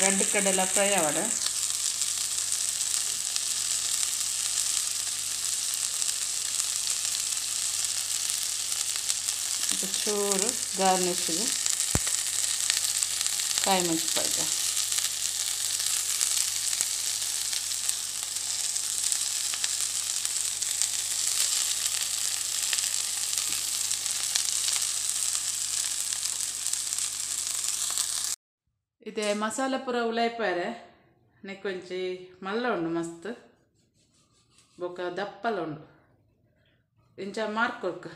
ರಡ್ಡ್ ಕಡೆಲ ಫ್ರೈ ಆವಡ್. ಚೂರು ಗಾರ್ನಿಶ್ ಕಾಯಿ ಮುಂಚಿ ಪಾಡ್ದ. ಇದೆ ಮಸಾಲೆ ಪೂರ ಉಲೈಪಾರೆ ನೆಕ್ಕೊಂಚಿ ಮಲ್ಲ ಉಂಡು ಮಸ್ತ್ ಬೊಕ ದಪ್ಪಲ ಉಂಡು ಇಂಚ ಮಾರ್ಕೊರ್ಕ.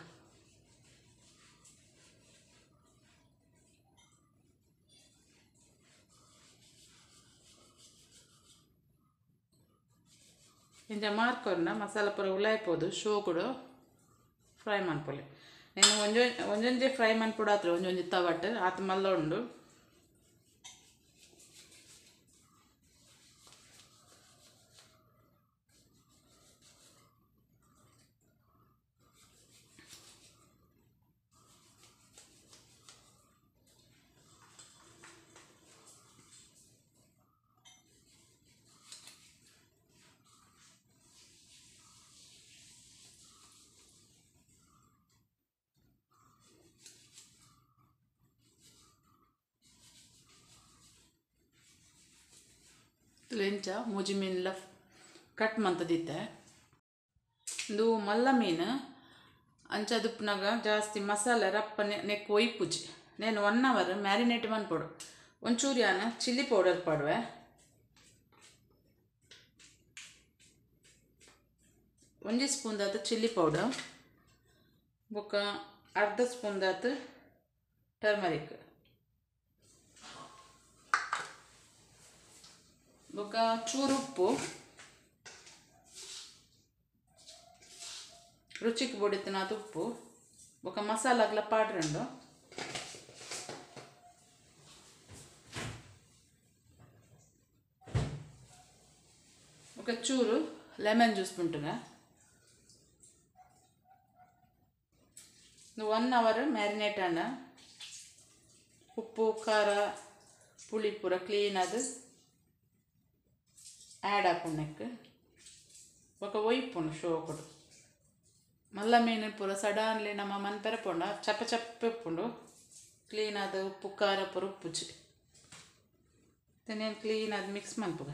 ಇಂಚ ಮಾರ್ಕೊರ್ನ ಮಸಾಲೆ ಪೂರ ಉಲೈಪೋದು ಶೋಕುಡು ಫ್ರೈ ಮನ್ಪೊಲಿ. నేను ಒಂಜೊಂಜಿ ಫ್ರೈ ಮನ್ಪೊಡಾತ್ರ ಒಂಜೊಂಜಿ ತವಟ್ ಆತ್ ಮಲ್ಲ ಉಂಡು. ಇಂಚ ಮೂಜಿ ಮೀನ್ಲ ಕಟ್ ಮಂತದಿತ್ತೆ. ಇಂದು ಮಲ್ಲ ಮೀನು ಅಂಚ ದುಪ್ಪುನಗ ಜಾಸ್ತಿ ಮಸಾಲೆ ರಪ್ಪ ನೆಕ್ ಒಯ್ಪುಜಿ. నేను 1 ಅವರ್ ಮ್ಯಾರಿನೇಟ್ ಮನ್ಪೊಡು. ಒಂಚೂರು ಯಾನ ಚಿಲ್ಲಿ ಪೌಡರ್ ಪಾಡುವೆ. ಒಂಜಿ ಸ್ಪೂನ್ ದಾತ್ ಚಿಲ್ಲಿ ಪೌಡರ್ ಬೊಕ್ಕ ಅರ್ಧ ಸ್ಪೂನ್ ದಾತ್ ಟರ್ಮರಿಕ್ ಬೊಕ್ಕ ಚೂರು ಉಪ್ಪು, ರುಚಿಗೆ ಬೊಡಿತಿನಾತ್ ಉಪ್ಪು ಬೊಕ್ಕ ಮಸಾಲಾಗ್ಲ ಪಾಡ್ರಂಡು. ಬೊಕ್ಕ ಚೂರು ಲೆಮನ್ ಜ್ಯೂಸ್ ಉಂಟುಗ. 1 ಅವರ್ ಮ್ಯಾರಿನೇಟ್ ಆಂಡ ಉಪ್ಪು ಖಾರ ಪುಳಿ ಪೂರ ಕ್ಲೀನ್ ಅದು ಆ್ಯಡ್ ಆಪುಂಡು. ಬೊಕ ಒಯ್ಪುಂಡು ಶೋಕುಡು. ಮಲ್ಲ ಮೀನು ಪೂರ ಸಡನ್ಲಿ ನಮ್ಮ ಮನ್ಪೆರೆ ಪೋಂಡ ಚಪ್ಪೆ ಚಪ್ಪೆ ಉಪ್ಪುಂಡು. ಕ್ಲೀನ್ ಆದ್ ಉಪ್ಪು ಖಾರ ಪೂರ ಉಪ್ಪುಜಿ. నేను ಕ್ಲೀನ್ ಆದ್ ಮಿಕ್ಸ್ ಮನ್ಪುಗ.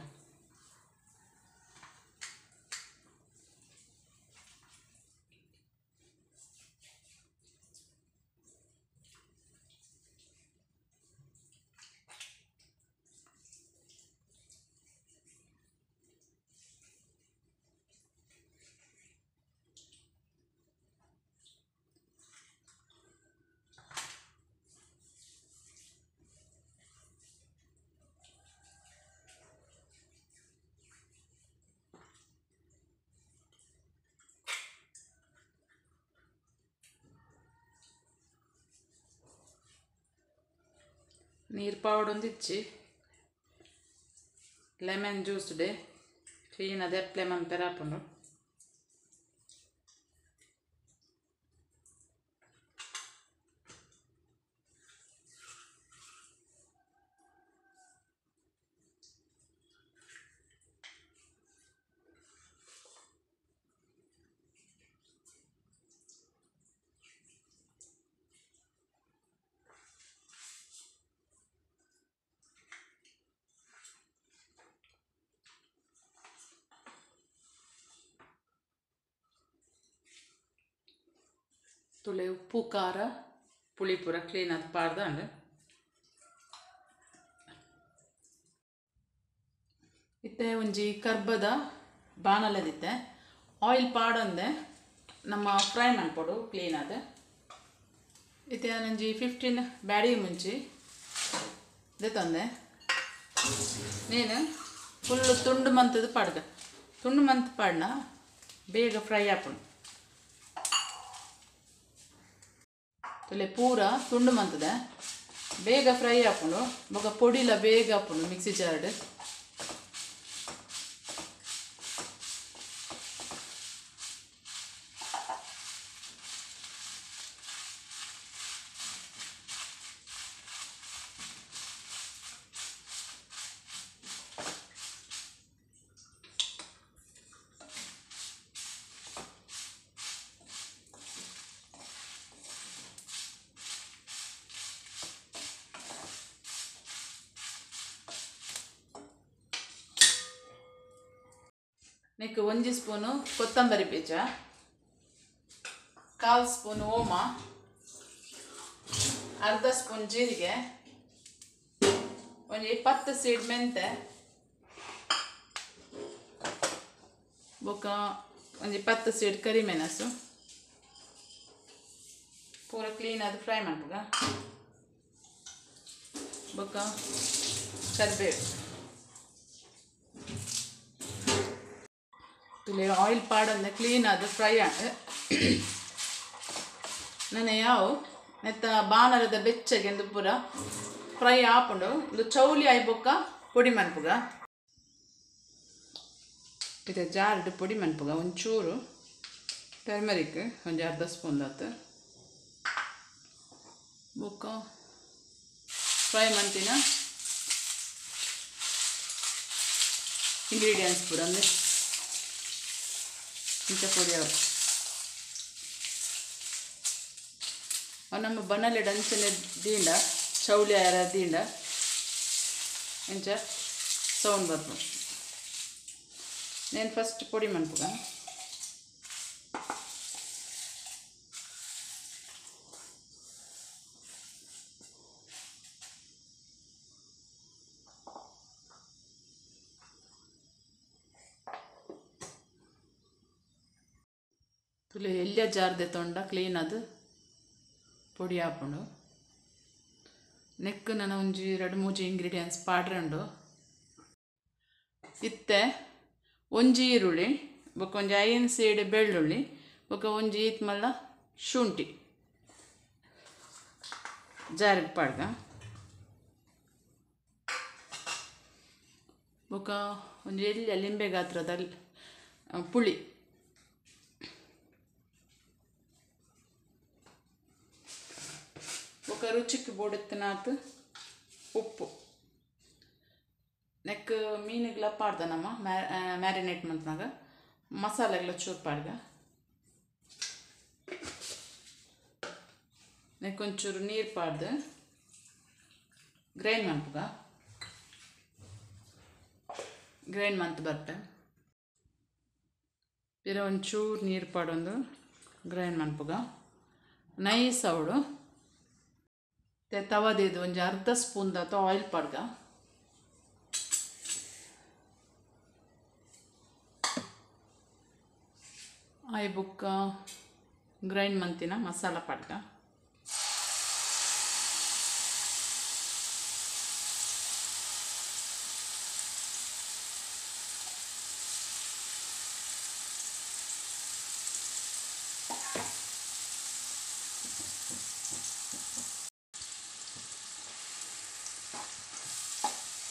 ನೀರು ಪಾವಡೊಂದಿಚ್ಚಿ ಲೆಮನ್ ಜ್ಯೂಸ್ ಡೆ ಕ್ಲೀನ್ ಅದೇ ಲೆಮನ್ ಪೆರಾಪುಂಡು. ತುಲೆ ಉಪ್ಪು ಖಾರ ಪುಳಿ ಪೂರ ಕ್ಲೀನ್ ಆದ್ ಪಾಡ್ದಾಂಡ್. ಇತ್ತೆ ಒಂಜಿ ಕರ್ಬದ ಬಾಣಲೆದಿತ್ತೆ ಆಯಿಲ್ ಪಾಡಂದೆ ನಮ್ಮ ಫ್ರೈ ಮನ್ಪೊಡು ಕ್ಲೀನ್ ಆದ್. ಇತ್ತೆ ಒಂಜಿ 15 ಬ್ಯಾಡಿ ಮುಂಚಿ ದೆತ್ತೊಂದೆ. నేను ಫುಲ್ ತುಂಡು ಮಂತದ ಪಾಡ್ದ. ತುಂಡು ಮಂತ್ ಪಾಡ್ನ ಬೇಗ ಫ್ರೈ ಆಪುಂಡು. ತುಲೆ ಪೂರ ತುಂಡು ಮಂತದೆ ಬೇಗ ಫ್ರೈ ಆಪುಂಡು. ಬೊಕ ಪೊಡಿಲ ಬೇಗ ಆಪುಂಡು ಮಿಕ್ಸಿ ಜಾರ್ಡ್. ನೆಕ್ 1 ಸ್ಪೂನ್ ಕೊತ್ತಂಬರಿ ಬೀಜ, 1/4 ಸ್ಪೂನ್ ಓಮ, 1/2 ಸ್ಪೂನ್ ಜೀರಿಗೆ, ಒಂಜಿ 10 ಸೀಡ್ ಮೆಂತೆ, ಬೊಕ್ಕ ಒಂಜಿ 10 ಸೀಡ್ ಕರಿಮೆಣಸು. ಪೂರ ಕ್ಲೀನ್ ಆದ್ ಫ್ರೈ ಮನ್ಪುಗ. ಬೊಕ್ಕ ಕರಿಬೇವು. ತುಲೆ ಆಯಿಲ್ ಪಾಡಂದೆ ಕ್ಲೀನ್ ಆದ್ ಫ್ರೈ ಆಂಡ್. ನನ ಯಾವು ನೆತ್ತ ಬಾಣಲದ ಬೆಚ್ಚಗೆ ಇಂದು ಪೂರ ಫ್ರೈ ಆಪುಂಡು. ಇಂದು ಚೌಲಿ ಆಯಿ ಬೊಕ್ಕ ಪೊಡಿ ಮನ್ಪುಗ. ಇತ್ತೆ ಜಾರ್ಡ್ ಪೊಡಿ ಮನ್ಪುಗ. ಒಂಚೂರು ಟರ್ಮರಿಕ್ ಒಂಜಿ 1/2 ಸ್ಪೂನ್ ದಾತ್. ಬೊಕ್ಕ ಫ್ರೈ ಮಂತಿನ ಇಂಗ್ರೀಡಿಯೆಂಟ್ಸ್ ಪೂರ ಅಂದ್ರೆ ಇಂಚ ಪೊಡಿ ಆವು. ನಮ್ಮ ಬನಲೆಡ್ ಅಂಚನೆ ದೀಂಡ ಚೌಲಿ ಆಯರ ದೀಂಡ ಇಂಚ ಸೌಂಡ್ ಬರ್ಪುಂಡು. నేను ಫಸ್ಟ್ ಪೊಡಿ ಮನ್ಪುಗ. ತುಲೆ ಎಲ್ಯ ಜಾರ್ದೆ ತೊಂಡ ಕ್ಲೀನ್ ಅದು ಪೊಡಿ ಆಪುಂಡು. ನೆಕ್ ನನ ಒಂಜಿ 2-3 ಇಂಗ್ರೀಡಿಯೆಂಟ್ಸ್ ಪಾಡ್ರೆ ಉಂಡು. ಇತ್ತೆ ಒಂಜಿ ಈರುಳ್ಳಿ, ಬೊಕ್ಕ ಒಂಜಿ 5 ಸೀಡ್ ಬೆಳ್ಳುಳ್ಳಿ, ಬೊಕ್ಕ ಒಂಜಿ ಈತ್ ಮಲ್ಲ ಶುಂಠಿ ಜಾರಿಗೆ ಪಾಡ್ಗ. ಬೊಕ್ಕ ಒಂಜಿ ಎಲ್ಯ ಲಿಂಬೆ ಗಾತ್ರದ ಪುಳಿ, ಬೊಕ್ಕ ರುಚಿಕ್ ಬೋಡುತ್ತಿನಾತ್ ಉಪ್ಪು. ನೆಕ್ ಮೀನುಗಳ ಪಾಡ್ದ ನಮ್ಮ ಮ್ಯಾರಿನೇಟ್ ಮಂತ್ನಾಗ ಮಸಾಲೆಗಳ ಚೂರು ಪಾಡ್ಗ. ನೆಕ್ ಒಂಚೂರು ನೀರು ಪಾಡ್ದು ಗ್ರೈಂಡ್ ಮನ್ಪುಗ. ಗ್ರೈಂಡ್ ಮಂತ್ ಬರ್ಪೆ. ಪಿರ ಒಂಚೂರು ನೀರು ಪಾಡೊಂದು ಗ್ರೈಂಡ್ ಮನ್ಪುಗ. ನೈಸ್ ಅವಡು. ತವದಿದ್ದು ಒಂಜಿ 1/2 ಸ್ಪೂನ್ ದಾತ ಆಯಿಲ್ ಪಾಡ್ಗ. ಆಯ್ ಬೊಕ್ಕ ಗ್ರೈಂಡ್ ಮಂತಿನ ಮಸಾಲ ಪಾಡ್ಗ.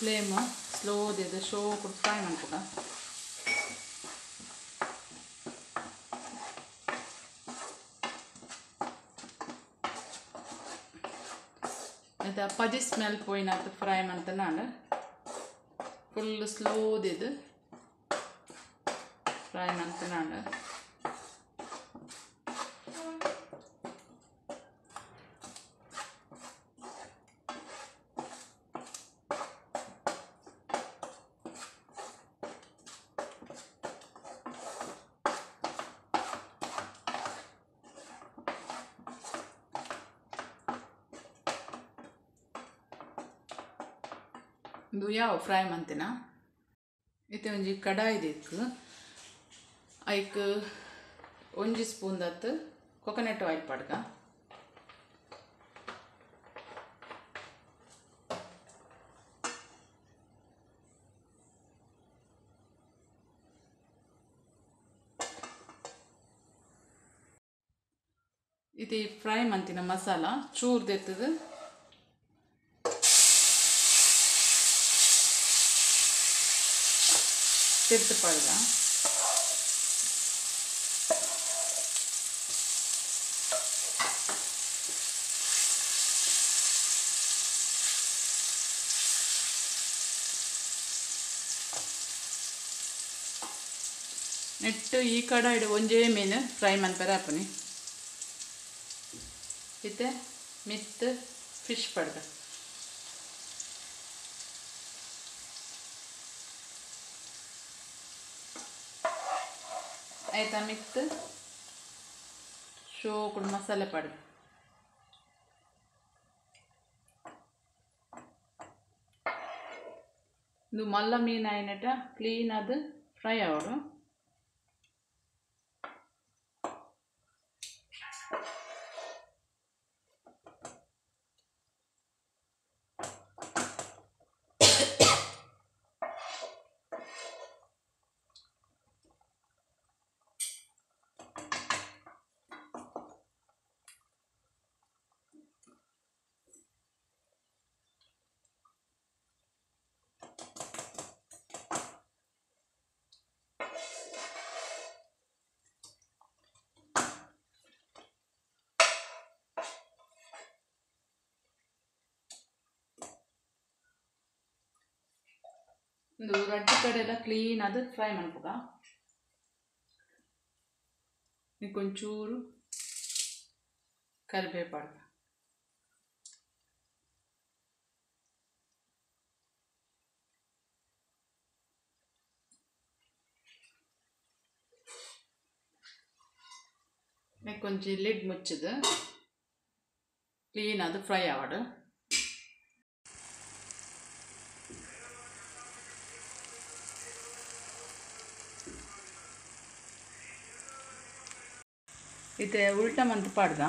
ಫ್ಲೇಮ್ ಸ್ಲೋ ದಿದ್ದು ಶೋ ಫ್ರೈ ಮನ್ಪುಗ. ಅದು ಪಜಿ ಸ್ಮೆಲ್ ಪೋಯಿನಾತ್ ಫ್ರೈ ಮಂತನಾಂಡ ಫುಲ್ ಸ್ಲೋ ದಿದ್ದು ಫ್ರೈ ಮಂತನಾಂಡ. ಇಂದು ಯಾವ ಫ್ರೈ ಮಂತಿನ. ಇತ್ತೆ ಒಂಜಿ ಕಡಾಯಿ ದಿಕ್ಕು ಐಕ್ ಒಂಜಿ ಸ್ಪೂನ್ ದಾತ್ ಕೊಕೊನಟ್ ಆಯಿಲ್ ಪಾಡ್ಗ. ಇತ್ತೆ ಫ್ರೈ ಮಂತಿನ ಮಸಾಲ ಚೂರು ದೆತ್ತದು ತಿರ್ತು ಪಾಡ್ಗ. ನೆಟ್ಟು ಈ ಕಡಾಯಿಡ್ ಒಂಜೇ ಮೀನು ಫ್ರೈ ಮನ್ಪೆರೆ ಆಪುನಿ. ಇತ್ತೆ ಮಿತ್ ಫಿಶ್ ಪಾಡ್ಗ. ಐತ ಮಿತ್ತು ಶೋಕುಡು ಮಸಾಲೆ ಪಾಡು ಇದು ಮಲ್ಲ ಮೀನು ಆಯಿನಟ ಕ್ಲೀನ್ ಅದು ಫ್ರೈ ಆವಡು. ಇಂದು ರಡ್ಡು ಕಡೆಲ್ಲ ಕ್ಲೀನ್ ಅದು ಫ್ರೈ ಮನ್ಪುಗ. ಒಂಚೂರು ಕರಿಬೇವು ಪಾಡ್ಕ. ಕೊಂಚ ಲಿಡ್ ಮುಚ್ಚಿದು ಕ್ಲೀನ್ ಅದು ಫ್ರೈ ಆವಡು. ಇತ್ತೆ ಉಲ್ಟ ಮಂತ್ ಪಾಡ್ದ.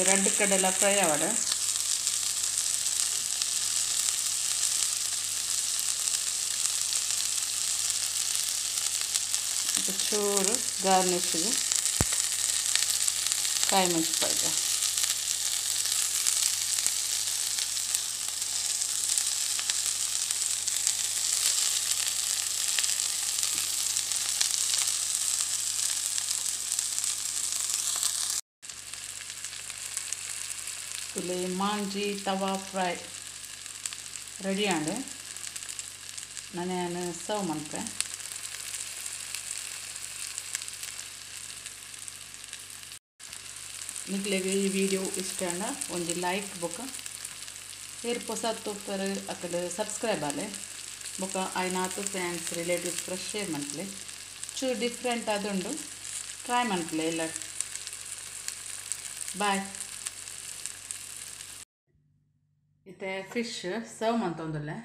Red ಕಡೆಲ್ಲ fry ಆವಡು. ಚೂರು ಗಾರ್ನಿಷ್ಗೆ ಕಾಯಿ ಮುಂಚು ಪಾಡ್ದ. ಮಾಂಜಿ ತವಾ ಫ್ರೈ ರೆಡಿ ಆಂಡ್. ನಾನು ಸರ್ವ್ ಮನ್ಪೆ. ನಿಕ್ಲೆಗ್ ಈ ವಿಡಿಯೋ ಇಷ್ಟ ಆಂಡ ಒಂಜಿ ಲೈಕ್ ಬೊಕ ಏರ್ ಪೊಸ ತೂಪೆರ್ ಅಕಲ್ ಸಬ್ಸ್ಕ್ರೈಬ್ ಆಲೆ ಬೊಕ ಆಯ್ನಾತ್ ಫ್ರೆಂಡ್ಸ್ ರಿಲೇಟಿವ್ಸ್ ಪೂರ ಶೇರ್ ಮನ್ಪುಲೆ. ಚೂರು ಡಿಫ್ರೆಂಟ್ ಆದುಂಡು ಟ್ರೈ ಮನ್ಪುಲೆ ಎಲ್ಲ. ಬಾಯ್. ಇತ್ತೆ ಫಿಶ್ ಸರ್ವ್ ಮಂತೊಂದುಲ್ಲೆ.